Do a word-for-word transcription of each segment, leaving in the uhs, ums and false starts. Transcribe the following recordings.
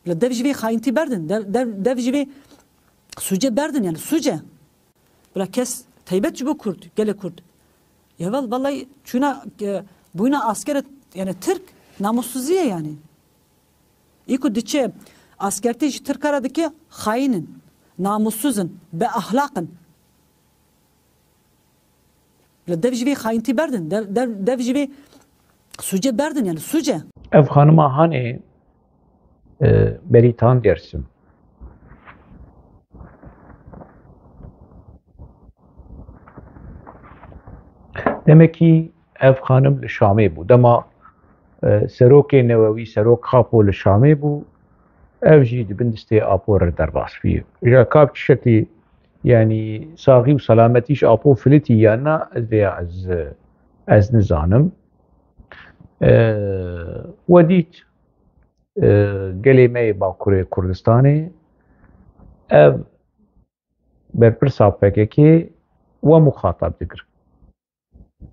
Bila dev ji vê xayintî berdin, dev, dev, dev ji vê sûcê berdin, yani sûc e. Bila kes taybet ji bo Kurd, gelê Kurd. Ya vel, vallahi çûna, e, bûna asker, yani Tirk, namussuzî ye yani. Î ku diçe askertî ji Tirka re dike, xayîn in, namussuz in, beaxlaq in. Li dev ji vê xayintî berdin, dev, dev, dev ji vê sûcê berdin, yani sûc e. Ev xanima hanê, e, Berîtan Dêrsim. Demekî ev xanim li Şamê bû. Dema, e, serokê newewî, serok Xapo li Şamê bû, ev jî di bin destê Apo re derbas bûye. Îja ka bi çi şeklî, yanî saxî û selametî ji Apo filitî yan na, ez vêya ez, ez nizanim. E, we dît, e, gelê me yê Bakurê Kurdistanê, ev berpirsa P K K we muxatab dikir.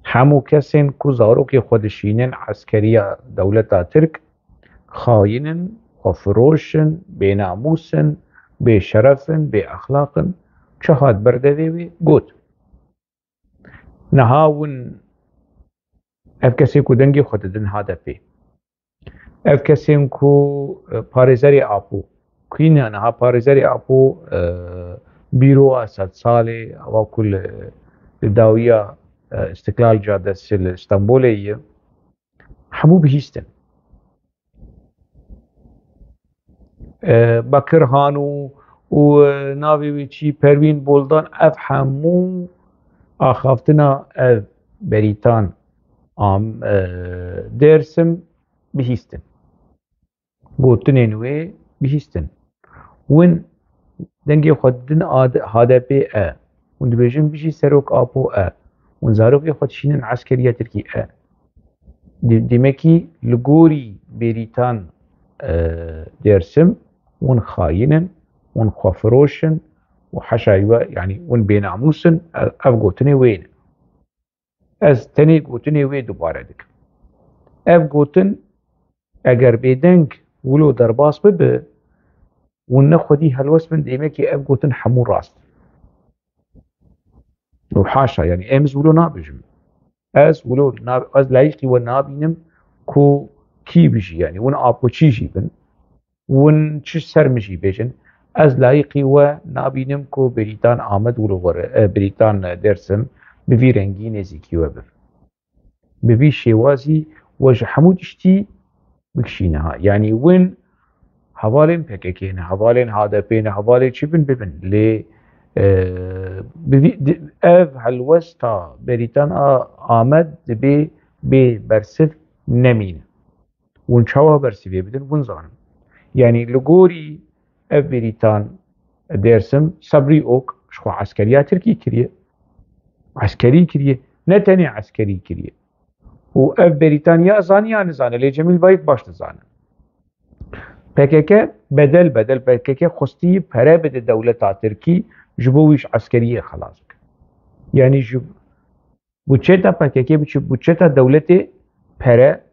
Hemû kesên ku zarokê xwe dişînin eskeriya dewleta Tirk, xayîn in, xwefiroş in, bênamûs in, bêşeref in, bêexlaq in. Çi hat berdevê wê? Got. Niha win, ev kesê ku dengê xwe didin H D P. Ev kesên ku, e, parêzerê Apo, ku ne niha parêzerê Apo, e, bîroa sedsalê, ewa ku li, li dawiya, e, Îstiklal Cadesi li Stenbolê ye, hemû bihîstin. E, Bakir Han û, û, e, navê wî çi, Perwîn Boldan, ev hemû axaftina ev Berîtan am, e, Dêrsim bihîstin. Gotinên wê bihîstin. Win dengê xwe didin ad-, H D P e. Hûn dibêjin bijî serok Apo e. Hûn zarokê xwe dişînin eskeriya Tirkî e. Di-, demekî li gorî Berîtan, e, Dêrsim, hûn xayîn in, hûn xwefiroş in û heşa we, yanî hûn bênamûs in, ev, ev gotinê wê ne. Ez tenê gotinê wê dubare dikim. Ev gotin eger bêdeng wilo derbas bibe, hûn ne xwedî helwest bin, demekî ev gotin hemû rast in. Û haşa, yanî em ez wilo nabêjim. Ez wilo na-, ez layîqî we nabînim ku kî bijî, yanî win Apoçî jî bin, win çi ser min jî bêjin. Ez layîqî we nabînim ku Berîtan Amed wilo were, e, Berîtan Dêrsim bi vî rengî nêzîkî we bibe. Bi vî şêwazî we ji hemû tiştî bikişîne ha. Yanî win hevalên P K K ne, hevalên H D P ne, hevalê çi bin bibin. Lê, e, bi vî, di, ev helwesta Berîtan a, Amed dibê bê bersiv nemîne. Hûn çawa bersivê bidin, hûn zanin. Yanî li gorî ev Berîtan Dêrsim, Sebrî Ok ji xwe eskeriya Tirkî kiriye. Eskerî kiriye. Ne tenê eskerî kiriye. Û ev Berîtan ya zanî ya nizane, lê Cemîl Bayik baş dizane. P K K bedel bedel P K K xwestî pere bide dewleta Tirkî ji bo wî ji eskeriyê xelas bike. Yanî ji budçeta P K K biçe budçeta dewletê pere,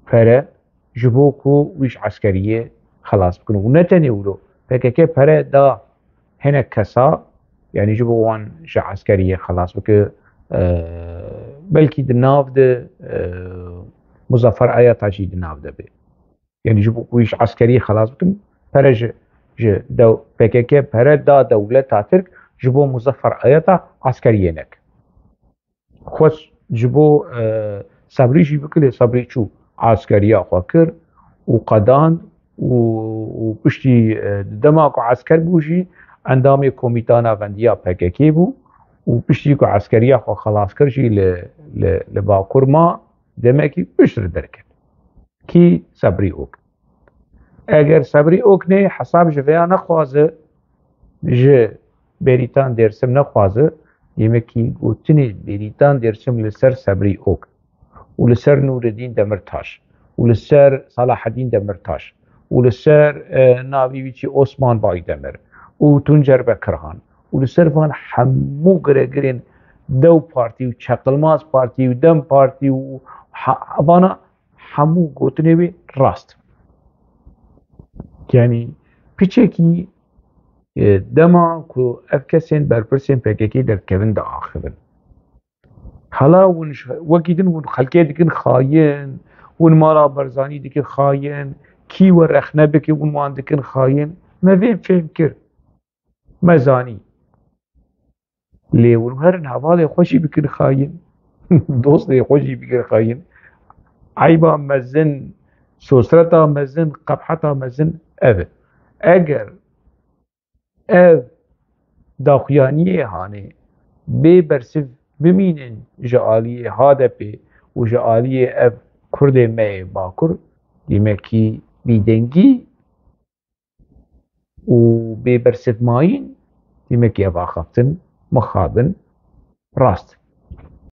pere ji bo ku wî ji eskeriyê xelas bikin. Û ne tenê wilo, P K K pere da hinek kesa, yanî ji bo wan ji eskeriyê xelas bike, e, belkî di nav de, e, Muzaffer Ayata jî di nav de be. Yanî ji bo ku wî ji eskeriyê xelas bikin, pere ji, ji dew-, P K K pere da dewleta Tirk ji bo Muzaffer Ayata eskeriyê neke. Xwest ji bo, e, Sebrî jî bike, lê Sebrî çû eskeriya xwe kir û qedand û, û piştî, e, di dema ku esker bû jî endamê komîta navendiya P K K bû û piştî ku eskeriya xwe xelas kir jî li, li, li Bakur ma, demekî piştre derket. Kî? Sebrî Ok. Eger Sebrî Ok nê hesab ji vêya nexwaze, ji Berîtan Dêrsim nexwaze, demekî gotinê Berîtan Dêrsim li ser Sebrî Ok û li ser Nûredîn Demirtaş û li ser Salahedîn Demirtaş û li ser, e, navî wî çi, Osman Baydemir û Tuncer Bekirhan û li ser van hemû giregirên Dew Partî û Çeqilmaz Partî û Dem Partî û ha-, vana hemû gotinê wê rast. Yanî piçekî e, dema ku ev kesên berpirsên P K K derdikevin diaxivin. Hala hûn ji, wekî din hûn xelkê dikin xayin, hûn mala Barzanî dikin xayin, kî we rexne bike hûn wan dikin xayin. Me vê fêm kir. Me zanî. Lê hûn herin hevalê xwe jî bikin xayin. Dostê xwe jî bikin xayin. Eyba mezin, sosreta mezin, qebheta mezin ev e. Eger ev daxuyaniyê hanê bê bersiv bimînin ji aliyê H D P û ji aliyê ev Kurdê me yê Bakur, demekî bîdengî û bê bersivmayîn, demekî ev axaftin mixabin rast.